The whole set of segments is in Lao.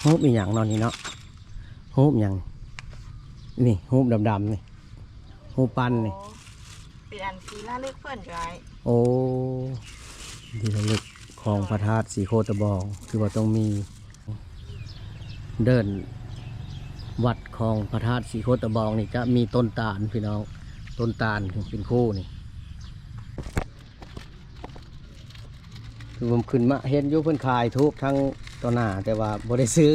ຮູບອີ່ຫຍັງເນາະນີ້ເນາະ? ຮູບຫຍັງ? ນີ້ ຮູບດຳໆນີ້ ຮູບປັ້ນນີ້. ອໍ ເປັນອັນທີ່ລະລຶກເພິ່ນຢູ່ອ້າຍ. ໂອ້ ທີ່ລະລຶກຂອງພະທາດສີໂຄດຕະບອງ ຄືວ່າຕ້ອງມີ. ເດີ່ນວັດຂອງພະທາດສີໂຄດຕະບອງນີ້ຈະມີຕົ້ນຕານພີ່ນ້ອງ, ຕົ້ນຕານເປັນຄູ່ນີ້. ຄືວ່າຂຶ້ນມາເຫັນຢູ່ເພິ່ນຂາຍທູບທັງຕໍ່ໜ້າ ແຕ່ວ່າບໍ່ໄດ້ຊື້. ໂດ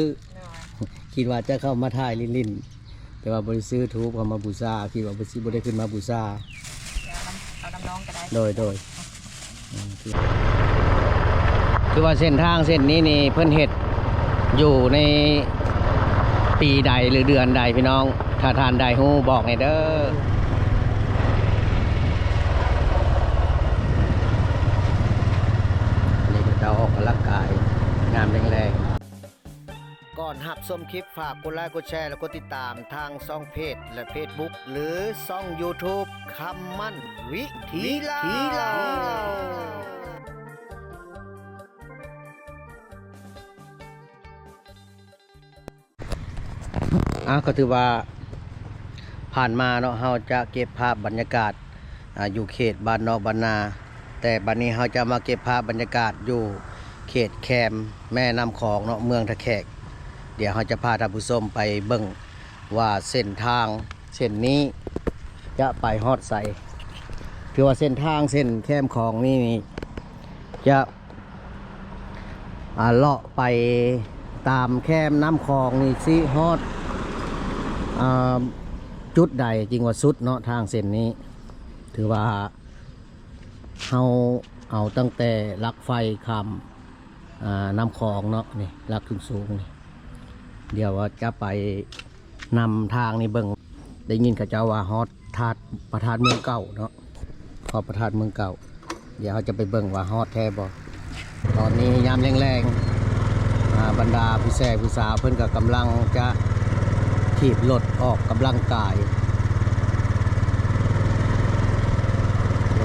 ຍ ຄິດວ່າຈະເຂົ້າມາຖ່າຍຫຼິ້ນໆ ແຕ່ວ່າບໍ່ໄດ້ຊື້ທູບເຂົ້າມາບູຊາ, ຄິດວ່າບໍ່ ຊິບໍ່ໄດ້ຂຶ້ນມາບູຊາ. ເອົານຳ ເອົານຳນ້ອງກໍໄດ້. ໂດຍ ໂດຍ. ອືມ ຄື ຄືວ່າເສັ້ນທາງເສັ້ນນີ້ນີ້ເພິ່ນເຮັດຢູ່ໃນປີໃດ ຫຼື ເດືອນໃດພີ່ນ້ອງ? ຖ້າທ່ານໃດຮູ້ບອກແດ່ເດີ. ອັນນີ້ເຂົາເຈົ້າອອກກຳລັງກາຍຍາມແລງໆ. ກ່ອນຮັບຊົມຄລິບ ຝາກກົດໄລ ກົດແຊ ແລະ ກົດຕິດຕາມທາງຊ່ອງເພຈ ແລະ ເຟສບຸກ ຫຼື ຊ່ອງຢູທູບ ຄຳໝັ້ນວິຖີລາວ. ອ່າ ກໍຖືວ່າຜ່ານມາເນາະ ເຮົາຈະເກັບພາບບັນຍາກາດ ອ່າ ຢູ່ເຂດບ້ານນອກບ້ານນາ, ແຕ່ບັດນີ້ເຮົາຈະມາເກັບພາບບັນຍາກາດຢູ່ເຂດແຄມແມ່ນ້ຳຂອງເນາະ ເມືອງທ່າແຂກ. ດຽວເຮົາຈະພາທ່ານຜູ້ຊົມໄປເບິ່ງວ່າເສັ້ນທາງເສັ້ນນີ້ຈະໄປຮອດໃສ. ຖືວ່າເສັ້ນທາງເສັ້ນແຄມຂອງນີ້ນີ້ຈະ ອ່າ ເລາະໄປຕາມແຄມນ້ຳຂອງນີ້ ຊິຮອດ ອ່າ ຈຸດໃດຈຶ່ງວ່າສຸດເນາະ ທາງເສັ້ນນີ້. ຖືວ່າເຮົາເອົາຕັ້ງແຕ່ຫຼັກໄຟຂ້າມ ອ່າ ນ້ຳຂອງເນາະ ນີ້ຫຼັກສູງໆນີ້. ດຽວວ່າຈະໄປ ນຳທາງນີ້ເບິ່ງ. ໄດ້ຍິນເຂົາເຈົ້າວ່າຮອດທາດ ພະທາດເມືອງເກົ່າເນາະ, ຮອດພະທາດເມືອງເກົ່າ. ດຽວເຮົາຈະໄປເບິ່ງວ່າຮອດແທ້ບໍ່. ຕອນນີ້ຍາມແລງໆ ອ່າ ບັນດາຜູ້ແຊຜູ້ສາວເພິ່ນກໍກຳລັງຈະຖີບລົດອອກກຳລັງກາຍ.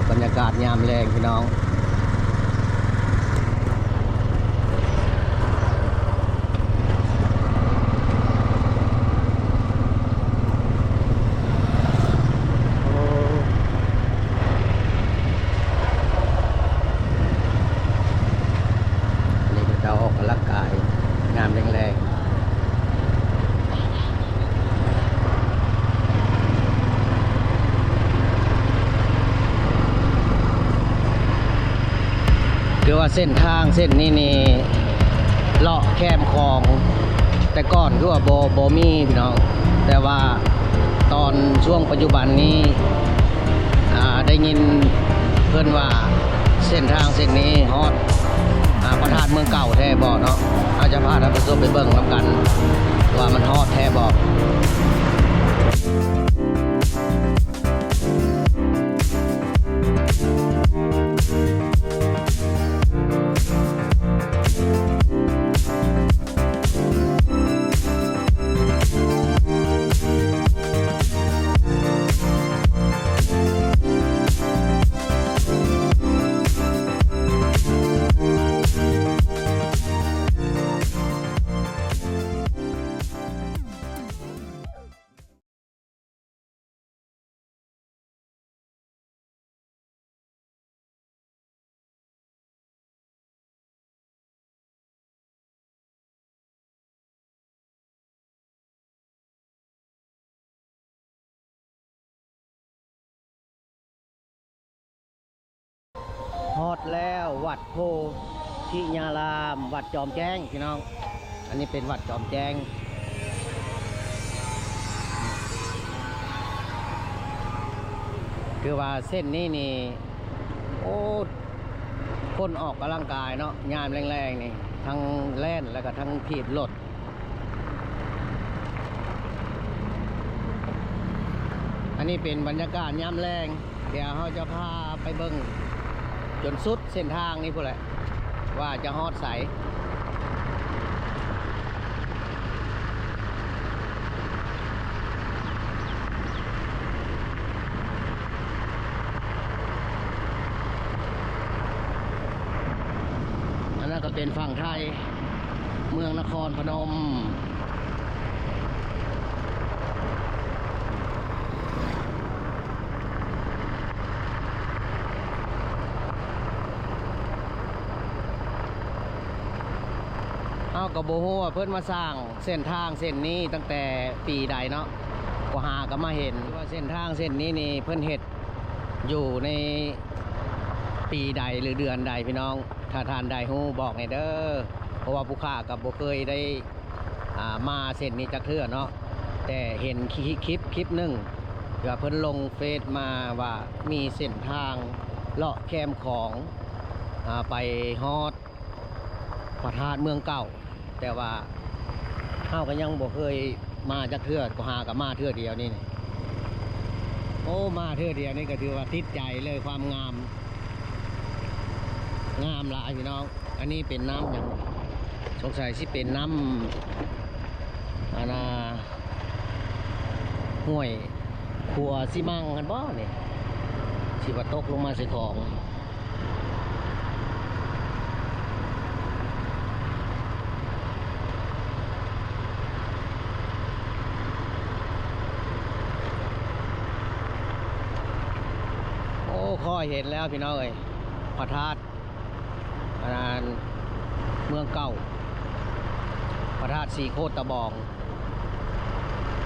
ບັນຍາກາດຍາມແລງພີ່ນ້ອງ. ອັນນີ້ເຂົາເຈົ້າອອກກຳລັງກາຍຍາມແລງໆ. ຄືວ່າເສັ້ນທາງເສັ້ນນີ້ນີ້ ເລາະແຄມຂອງ ແຕ່ກ່ອນຄືວ່າບໍ່ ບໍ່ມີພີ່ນ້ອງ, ແຕ່ວ່າຕອນຊ່ວງປັດຈຸບັນນີ້ ອ່າ ໄດ້ຍິນເພິ່ນວ່າເສັ້ນທາງເສັ້ນນີ້ຮອດ ອ່າ ພະທາດເມືອງເກົ່າແທ້ບໍ່ເນາະ. ເຮົາຈະພາທ່ານຜູ້ຊົມໄປເບິ່ງນຳກັນວ່າມັນຮອດແທ້ບໍ່. ຮອດແລ້ວ ວັດໂພທິຍາລາມ ວັດຈອມແຈ້ງພີ່ນ້ອງ. ອັນນີ້ເປັນວັດຈອມແຈ້ງ. ຄືວ່າເສັ້ນນີ້ນີ້ ໂອ້ ຄົນອອກກຳລັງກາຍເນາະ ຍາມແລງໆນີ້ ທັງແລ່ນ ແລ້ວກໍທັງຖີບລົດ. ອັນນີ້ເປັນບັນຍາກາດຍາມແລງ. ດຽວເຮົາຈະພາໄປເບິ່ງຈົນສຸດເສັ້ນທາງນີ້ພຸ້ນແຫຼະ ວ່າຈະຮອດໃສ. ອັນນັ້ນກໍເປັນຝັ່ງໄທ. ເມືອງນະຄອນພະນົມ. ເຮົາກໍບໍ່ຮູ້ວ່າເພິ່ນມາສ້າງເສັ້ນທາງເສັ້ນນີ້ຕັ້ງແຕ່ປີໃດເນາະ, ກໍຫາກໍມາເຫັນວ່າເສັ້ນທາງເສັ້ນນີ້ນີ້ເພິ່ນເຮັດຢູ່ໃນປີໃດ ຫຼື ເດືອນໃດ ພີ່ນ້ອງ. ຖ້າທ່ານໃດຮູ້ບອກແດ່ເດີ ເພາະວ່າຜູ້ຂ້າກໍບໍ່ເຄີຍໄດ້ ອ່າ ມາເສັ້ນນີ້ຈັກເທື່ອເນາະ, ແຕ່ເຫັນຄລິບ ຄລິບໜຶ່ງທີ່ວ່າເພິ່ນລົງເຟສມາວ່າມີເສັ້ນທາງເລາະແຄມຂອງ ອ່າ ໄປຮອດພະທາດເມືອງເກົ່າ, ແຕ່ວ່າເຮົາກໍຍັງບໍ່ເຄີຍມາຈັກເທື່ອ, ກໍຫາກໍມາເທື່ອດຽວນີ້. ໂອ້ ມາເທື່ອດຽວນີ້ກໍຖືວ່າຕິດໃຈເລີຍ ຄວາມງາມ ງາມຫຼາຍພີ່ນ້ອງ. ອັນນີ້ເປັນນ້ຳຫຍັງ? ສົງໄສຊິເປັນນ້ຳ ອັນນ່າ ຫ້ວຍຂົວຊີມັງຫັ້ນບໍ່ນີ້ ທີ່ວ່າຕົກລົງມາໃສ່ຂອງ. ໂອ້ ຂ້ອຍເຫັນແລ້ວພີ່ນ້ອງເອີຍ ພະທາດ ອັນນັ້ນ ເມືອງເກົ່າ ພະທາດສີໂຄດຕະບອງ.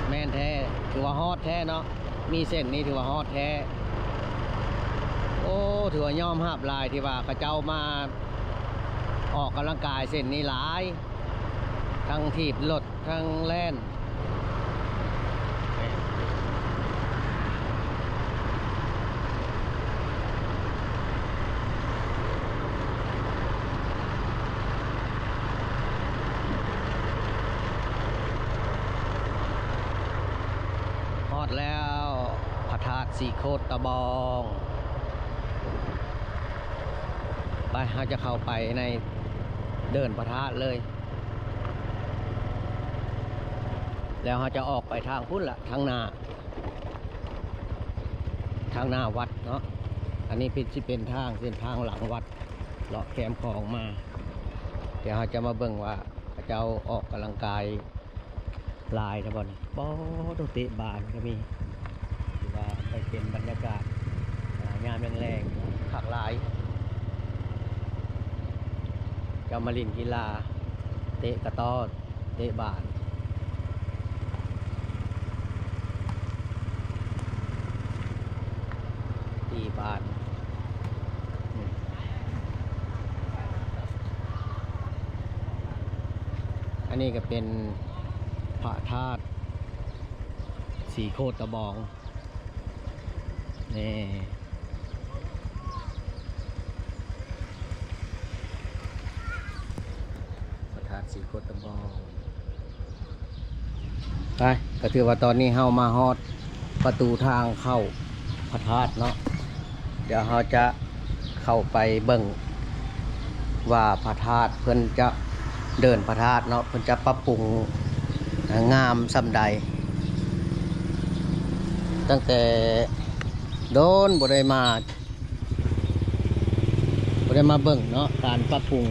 ແມ່ນແທ້ ຖືວ່າຮອດແທ້ເນາະ, ມີເສັ້ນນີ້ຖືວ່າຮອດແທ້. ໂອ້ ຖືວ່າຍອມຮັບຫຼາຍທີ່ວ່າເຂົາເຈົ້າມາອອກກຳລັງກາຍເສັ້ນນີ້ຫຼາຍ, ທັງຖີບລົດ ທາງແລ່ນ. ຮອດແລ້ວ ພະທາດສີໂຄດຕະບອງ. ໄປ ເຮົາຈະເຂົ້າໄປໃນເດີ່ນພະທາດເລີຍ. ແລ້ວເຮົາຈະອອກໄປທາງພຸ້ນລະ ທາງໜ້າ ທາງໜ້າວັດເນາະ. ອັນນີ້ເປັນ ຊິເປັນທາງ ເສັ້ນທາງຫຼັງວັດ ເລາະແຄມຂອງມາ. ດຽວເຮົາຈະມາເບິ່ງວ່າເຂົາເຈົ້າອອກກຳລັງກາຍ ຫຼາຍແທ້ບໍ່ນີ້. ປາດໂທ້ ເຕະບານກໍມີ. ຖືວ່າໄດ້ເປັນບັນຍາກາດ ອ່າ ຍາມແລງໆ ຄັກຫຼາຍ. ເຈົ້າມາຫຼິ້ນກິລາ ເຕະກະຕໍ້ ເຕະບານ ຕີບານ. ອັນນີ້ກໍເປັນພະທາດສີໂຄດຕະບອງ ນີ້ ພະທາດສີໂຄດຕະບອງ. ໄປ ກໍຖືວ່າຕອນນີ້ເຮົາມາຮອດປະຕູທາງເຂົ້າພະທາດເນາະ. ດຽວເຮົາຈະເຂົ້າໄປເບິ່ງວ່າພະທາດເພິ່ນຈະ ເດີ່ນພະທາດເນາະ ເພິ່ນຈະປັບປຸງ ເອີ ງາມສ່ຳໃດ. ຕັ້ງແຕ່ດົນບໍ່ໄດ້ມາ ບໍ່ໄດ້ມາເບິ່ງເນາະ ການປັບປຸງ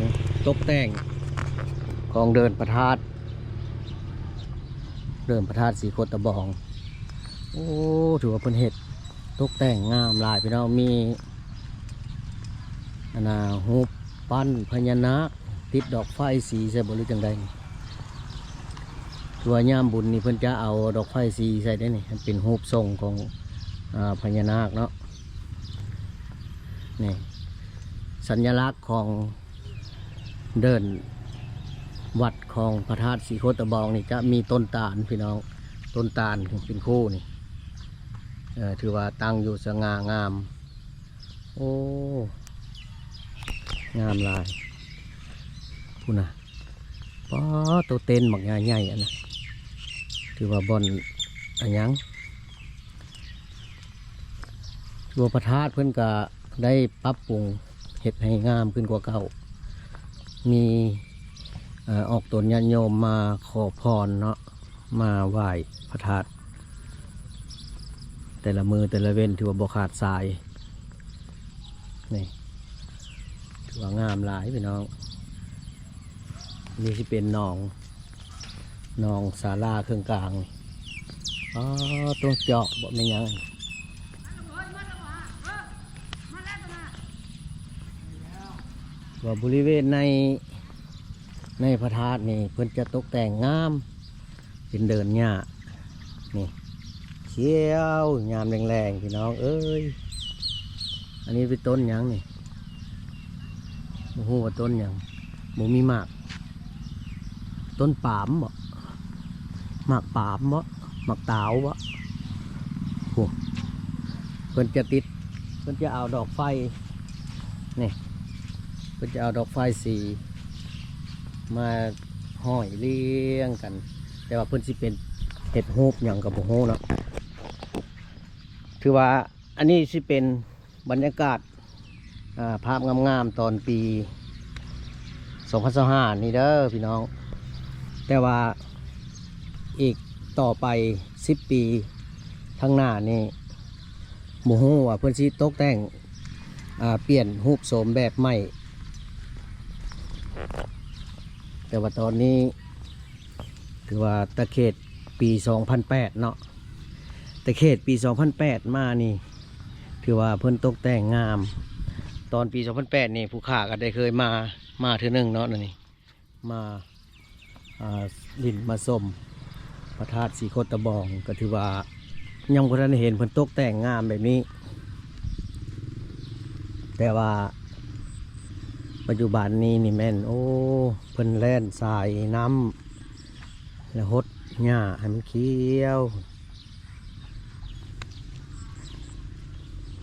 ຕົກແຕ່ງຂອງເດີ່ນພະທາດ ເດີ່ນພະທາດສີໂຄດຕະບອງ. ໂອ້ ຖືວ່າເພິ່ນເຮັດຕົກແຕ່ງງາມຫຼາຍພີ່ນ້ອງ. ມີ ອັນນ່າ ຮູບປັ້ນພະຍານາກ ຕິດດອກໄຟສີໃສ່ບໍ່ ຫຼືຈັ່ງໃດນີ້? ຄືວ່າຍາມບຸນນີ້ເພິ່ນຈະເອົາດອກໄຟສີໃສ່ເດ້ນີ້ ເປັນຮູບຊົງຂອງ ອາ ພະຍານາກເນາະ. ນີ້ ສັນຍະລັກຂອງເດີ່ນວັດຂອງພະທາດສີໂຄດຕະບອງນີ້ ຈະມີຕົ້ນຕານພີ່ນ້ອງ, ຕົ້ນຕານເປັນຄູ່ນີ້ ເອີ ຖືວ່າຕັ້ງຢູ່ສະຫງ່າງາມ. ໂອ້ ງາມຫຼາຍ ພຸ້ນນະ. ປາດໂທ້ ເຕັນບັກໃຫຍ່ໆ ອັນນະ ຖືວ່າບ່ອນ ອັນຫຍັງ ຖືວ່າພະທາດເພິ່ນກະໄດ້ປັບປຸງເຮັດໃຫ້ງາມຂຶ້ນກວ່າເກົ່າ. ມີ ເອີ ອອກຕົນຍາດໂຍມມາຂໍພອນເນາະ ມາໄຫວ້ພະທາດ ແຕ່ລະມື້ແຕ່ລະເວັນ ຖືວ່າບໍ່ຂາດສາຍ. ນີ້ ຖືວ່າງາມຫຼາຍພີ່ນ້ອງ. ນີ້ຊິເປັນໜອງ ໜອງສາລາເຄິ່ງກາງ. ອໍ ຕົງຈອກບໍ່ແມ່ນຫຍັງ. ວ່າບໍລິເວນໃນ ໃນພະທາດນີ້ ເພິ່ນຈະຕົກແຕ່ງງາມ ເປັນເດີ່ນຫຍ້າ ນີ້ ຂຽວງາມແລງໆ ພີ່ນ້ອງເອີຍ. ອັນນີ້ເປັນຕົ້ນຫຍັງນີ້? ບໍ່ຮູ້ວ່າຕົ້ນຫຍັງ ບໍ່ມີໝາກ. ຕົ້ນປາມບໍ? ໝາກປາມບໍ? ໝາກຕາວບໍ? ໂອ້ ເພິ່ນຈະຕິດ ເພິ່ນຈະເອົາດອກໄຟ ນີ້ ເພິ່ນຈະເອົາດອກໄຟສີມາຫ້ອຍລຽງກັນ ແຕ່ວ່າເພິ່ນຊິເປັນເຮັດຮູບຫຍັງກໍບໍ່ຮູ້ເນາະ. ຖືວ່າອັນນີ້ຊິເປັນບັນຍາກາດ ອ່າ ພາບງາມໆ ຕອນປີສອງພັນຊາວຫ້ານີ້ເດີພີ່ນ້ອງ. ແຕ່ວ່າອີກຕໍ່ໄປສິບປີຂ້າງໜ້ານີ້ ບໍ່ຮູ້ວ່າເພິ່ນຊິຕົກແຕ່ງ ອ່າ ປ່ຽນຮູບໂສມແບບໃໝ່. ແຕ່ວ່າຕອນນີ້ຖືວ່າຕະເຂດປີສອງພັນແປດເນາະ ຕະເຂດປີສອງພັນແປດມານີ້ ຖືວ່າເພິ່ນຕົກແຕ່ງງາມ. ຕອນປີສອງພັນແປດນີ້ ຜູ້ຂ້າກໍໄດ້ເຄີຍມາ ມາເທື່ອໜຶ່ງເນາະ ອັນນີ້ ມາ ອ່າ ຫຼິ້ນມາຊົມພະທາດສີໂຄດຕະບອງ ກໍຖືວ່າຍັງບໍ່ທັນໄດ້ເຫັນເພິ່ນຕົກແຕ່ງງາມແບບນີ້. ແຕ່ວ່າປັດຈຸບັນນີ້ນີ້ແມ່ນ ໂອ້ ເພິ່ນແລ່ນສາຍນ້ຳ ແລ້ວຫົດຫຍ້າໃຫ້ມັນຂຽວ.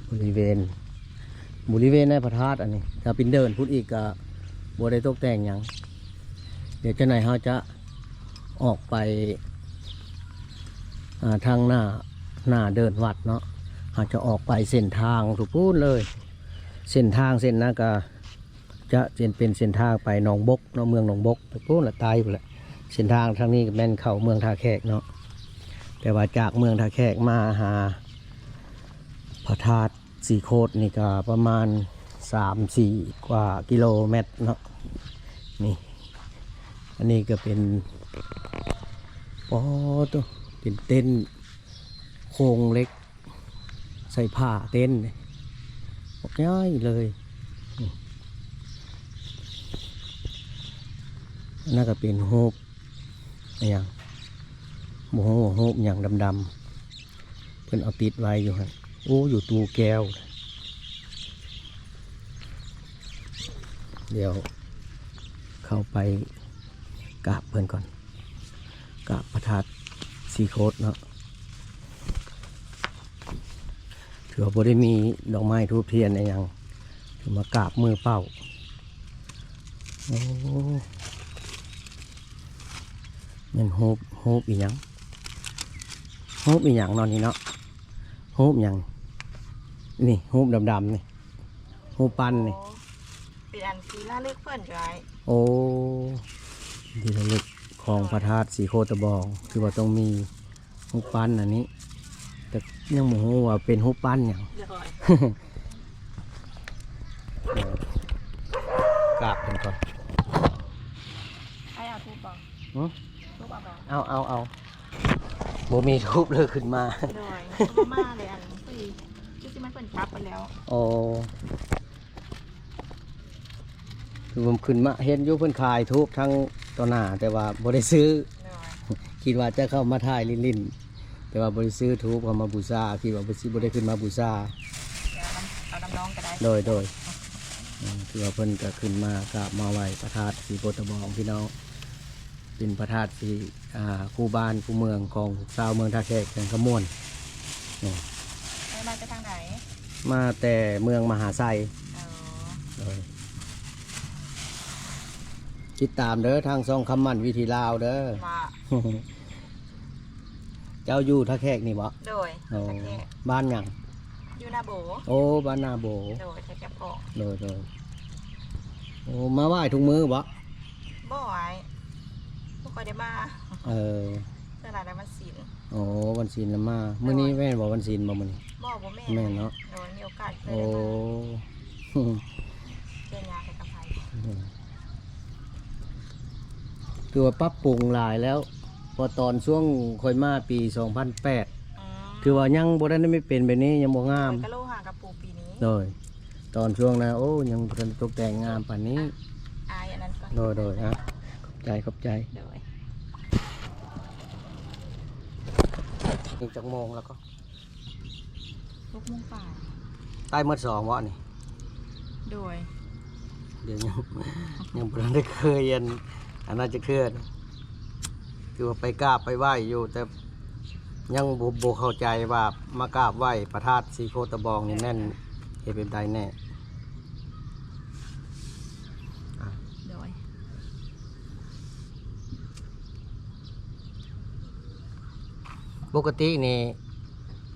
ບໍລິເວນ ບໍລິເວນໃນພະທາດອັນນີ້ ຖ້າເປັນເດີ່ນພຸ້ນອີກກະບໍ່ໄດ້ຕົກແຕ່ງຫຍັງ. ດຽວຈັ່ງໃດເຮົາຈະອອກໄປ ອ່າ ທາງໜ້າ ໜ້າເດີ່ນວັດເນາະ ເຮົາຈະອອກໄປເສັ້ນທາງທຸກພຸ້ນເລີຍ. ເສັ້ນທາງເສັ້ນນັ້ນກະ ຈະເປັນເສັ້ນທາງໄປໜອງບົກເນາະ ເມືອງໜອງບົກ ໄປພຸ້ນລະ ໃຕ້ພຸ້ນລະ. ເສັ້ນທາງທາງນີ້ກໍແມ່ນເຂົ້າເມືອງທ່າແຂກເນາະ ແຕ່ວ່າຈາກເມືອງທ່າແຂກມາຫາພະທາດສີໂຄດນີ້ກໍປະມານສາມສີ່ກວ່າກິໂລແມັດເນາະ. ນີ້ ອັນນີ້ກໍເປັນ ປອໂຕ ເປັນເຕັນໂຄງເຫຼັກ ໃສ່ຜ້າເຕັນບັກໃຫຍ່ເລີຍ. ອັນນັ້ນກໍເປັນຮູບອີຫຍັງ ບໍ່ຮູ້ວ່າຮູບຫຍັງດຳໆ ເພິ່ນເອົາຕິດໄວ້ຢູ່ຫັ້ນ. ໂອ້ ຢູ່ຕູ້ແກ້ວ. ດຽວເຂົ້າໄປກາບເພິ່ນກ່ອນ. ກາບພະທາດສີໂຄດເນາະ ຖືວ່າບໍ່ໄດ້ມີດອກໄມ້ທູບທຽນອີ່ຫຍັງ ຖືມາກາບມືເປົ່າ. ໂອ້ ແມ່ນຮູບ ຮູບອີ່ຫຍັງ ຮູບອີ່ຫຍັງເນາະນີ້ເນາະ ຮູບຫຍັງນີ້ ຮູບດຳໆນີ້ ຮູບປັ້ນນີ້. ເປັນອັນທີ່ລະລຶກເພິ່ນຢູ່ອ້າຍ. ໂອ້ ທີ່ລະລຶກຂອງພະທາດສີໂຄດຕະບອງ ຄືວ່າຕ້ອງມີຮູບປັ້ນອັນນີ້ ແຕ່ຍັງບໍ່ຮູ້ວ່າເປັນຮູບປັ້ນຫຍັງ. ໂດຍ ກາບເພິ່ນກ່ອນ. ອ້າຍເອົາທູບບໍ່? ຫຶ? ທູບເອົາບໍ່? ເອົາ ເອົາ ເອົາ. ບໍ່ມີທູບເລີຍຂຶ້ນມາ. ໂດຍ ບໍ່ມາເລີຍ ອັນ ຄືຊິມັນເພິ່ນກັບໄປແລ້ວ. ໂອ້ ຄືວ່າຂຶ້ນມາເຫັນຢູ່ເພິ່ນຂາຍທູບທາງຕໍ່ໜ້າ ແຕ່ວ່າບໍ່ໄດ້ຊື້. ໂດຍ ຄິດວ່າຈະເຂົ້າມາຖ່າຍຫຼິ້ນໆ ແຕ່ວ່າບໍ່ໄດ້ຊື້ທູບເຂົ້າມາບູຊາ ຄິດວ່າບໍ່ ຊິບໍ່ໄດ້ຂຶ້ນມາບູຊາ. ເອົານຳ ເອົານຳນ້ອງກໍໄດ້. ໂດຍ ໂດຍ. ອືມ ຖືວ່າເພິ່ນກໍຂຶ້ນມາກາບມາໄຫວ້ພະທາດສີໂຄດຕະບອງ ພີ່ນ້ອງ. ເປັນພະທາດທີ່ ອ່າ ຄູ່ບ້ານຄູ່ເມືອງຂອງຊາວເມືອງທ່າແຂກ ແຂວງຄຳມ່ວນ. ນີ້ ເຈົ້າມາແຕ່ທາງໃດ? ມາແຕ່ເມືອງມະຫາໄຊ. ອໍ ໂດຍ ຕິດຕາມເດີ ທາງຊ່ອງຄຳໝັ້ນວິຖີລາວເດີ. ວ່າ ເຈົ້າຢູ່ທ່າແຂກນີ້ບໍ? ໂດຍ ໂອ້ ທ່າແຂກ. ບ້ານຫຍັງ? ຢູ່ນາໂບ. ໂອ້ ບ້ານນາໂບ. ໂດຍ ແຖວແຄມຂອງ. ໂດຍ ໂດຍ. ໂອ້ ມາໄຫວ້ທຸກມື້ບໍ? ບໍ່ ອ້າຍ ບໍ່ຄ່ອຍໄດ້ມາ. ເອີ ສ່ວນຫຼາຍແລ້ວວັນສິນ. ໂອ້ ວັນສິນລະມາ. ໂດຍ ມື້ນີ້ແມ່ນບໍ່ ວັນສິນບໍ່ມື້ນີ້? ບໍ່ ບໍ່ແມ່ນ. ແມ່ນເນາະ. ໂດຍ ມີໂອກາດເລີຍ ໂອ້ ໄດ້ມາ ເດີນຍາໄປກັບໃຜ. ອືມ ໂອ້ ຖືວ່າປັບປຸງຫຼາຍແລ້ວ ເພາະຕອນຊ່ວງຂ້ອຍມາປີສອງພັນແປດ ອືມ ຖືວ່າຍັງບໍ່ທັນໄດ້ເປັນແບບນີ້ ຍັງບໍ່ງາມ ຂ້ອຍກະໂລຫາກະປູປີນີ້ ໂດຍ ຕອນຊ່ວງນະ ໂອ້ ຍັງບໍ່ທັນຕົກແຕ່ງງາມປານນີ້ ອາຍອັນນັ້ນກ່ອນ ໂດຍໆ ອະ ຂອບໃຈ ຂອບໃຈ ໂດຍ ນີ້ຈັກໂມງແລ້ວກໍ? ຫົກໂມງປາຍ ຕາຍໝົດສອງເບາະນີ້ ໂດຍ ດຽວຍັງ ຍັງບໍ່ທັນໄດ້ເຄີຍອັນ ອັນນັ້ນຈັກເທື່ອ ຄືວ່າໄປກາບໄປໄຫວ້ຢູ່ ແຕ່ຍັງບໍ່ ບໍ່ເຂົ້າໃຈວ່າມາກາບໄຫວ້ພະທາດສີໂຄດຕະບອງນີ້ແມ່ນເຮັດແບບໃດແນ່ ໂດຍ. ປົກກະຕິນີ້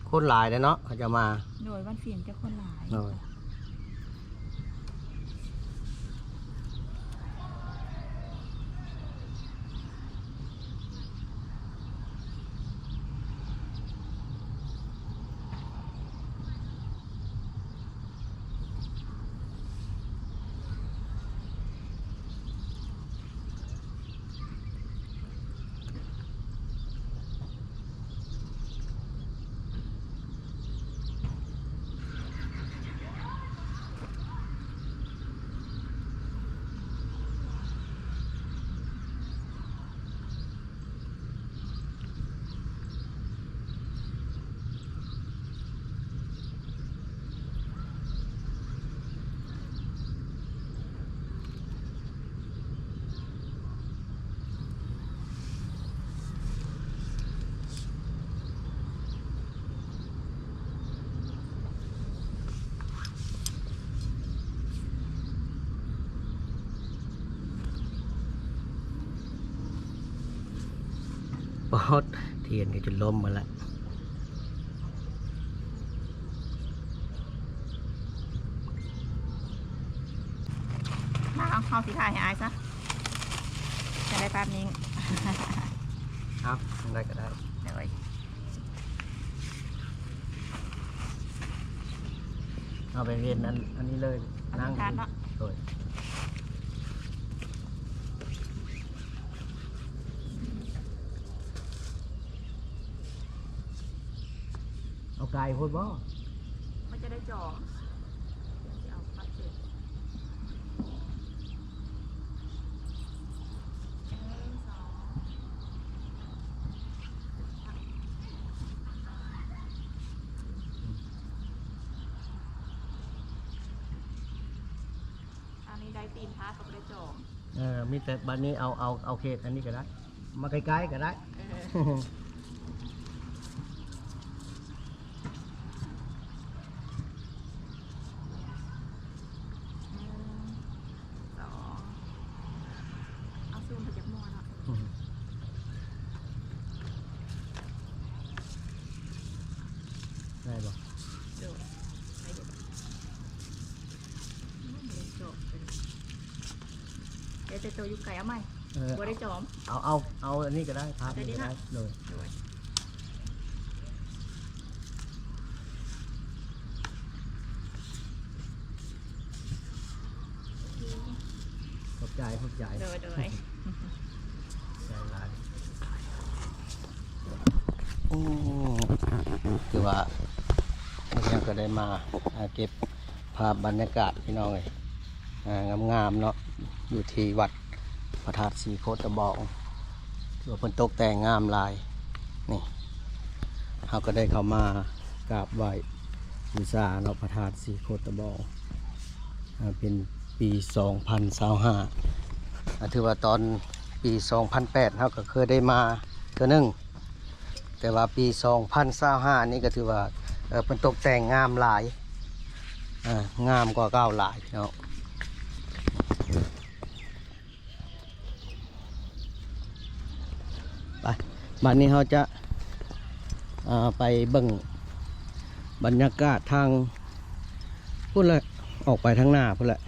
ຄົນຫຼາຍແຫຼະເນາະ ເຂົາເຈົ້າມາ ໂດຍ ວັນສິນຈະຄົນຫຼາຍ ໂດຍ. ປອດ ທຽນກໍຈົນລົ້ມໝົດລະ ມາ ເຮົາ ເຮົາຊິຖ່າຍໃຫ້ອ້າຍຊະ ຈະໄດ້ພາບນິ່ງ ເອົາ ທາງໃດກໍໄດ້ ໂດຍ. ເອົາໄປເຫັນອັນ ອັນນີ້ເລີຍ ອະທິຖານເນາະ ໂດຍ ເອົາໄກໂພດບໍ່? ມັນຈະໄດ້ຈອງ ເອົາປັດເສດ ອັນນີ້ໄດ້ຕີນພາດກໍບໍ່ໄດ້ຈອງ ເອີ ມີແຕ່ບັດນີ້ເອົາ ເອົາ ເອົາເຂດອັນນີ້ກໍໄດ້ ມາໃກ້ໆກໍໄດ້ ເອີ ໜຶ່ງ ສອງ ເອົາຊູມໄປຈັກໝໍ້ເນາະ ອືມ ໄດ້ບໍ່? ໂດຍ ໄດ້ຢູ່ ອືມ ບໍ່ໄດ້ຈອງ ເອີ ແຕ່ໂຕຢູ່ໄກເອົາໃໝ່ ເອີ ບໍ່ໄດ້ຈອງ ເອົາ ເອົາ ເອົາອັນນີ້ກໍໄດ້ ພາບນີ້ກໍໄດ້ ໂດຍ ໂດຍ. ຂອບໃຈ ຂອບໃຈ ໂດຍ ໂດຍ ໃຈຫຼາຍ ໂອ້ ຖືວ່າມື້ນີ້ກໍໄດ້ມາ ອ່າ ເກັບພາບບັນຍາກາດພີ່ນ້ອງເອີຍ ອ່າ ງາມໆເນາະ ຢູ່ທີ່ວັດພະທາດສີໂຄດຕະບອງ ຖືວ່າເພິ່ນຕົກແຕ່ງງາມຫຼາຍ ນີ້ ເຮົາກໍໄດ້ເຂົ້າມາກາບໄຫວ້ບູຊາເນາະ ພະທາດສີໂຄດຕະບອງ ອ່າ ເປັນປີສອງພັນຊາວຫ້າ ອ່າ ຖືວ່າຕອນປີສອງພັນແປດ ເຮົາກໍເຄີຍໄດ້ມາເທື່ອໜຶ່ງ ແຕ່ວ່າປີສອງພັນຊາວຫ້ານີ້ກໍຖືວ່າ ເອີ ເພິ່ນຕົກແຕ່ງງາມຫຼາຍ ເອີ ງາມກວ່າເກົ່າຫຼາຍເນາະ. ໄປ ບັດນີ້ເຮົາຈະ ເອີ ໄປເບິ່ງບັນຍາກາດທາງພຸ້ນແຫຼະ ອອກໄປທາງໜ້າພຸ້ນແຫຼະ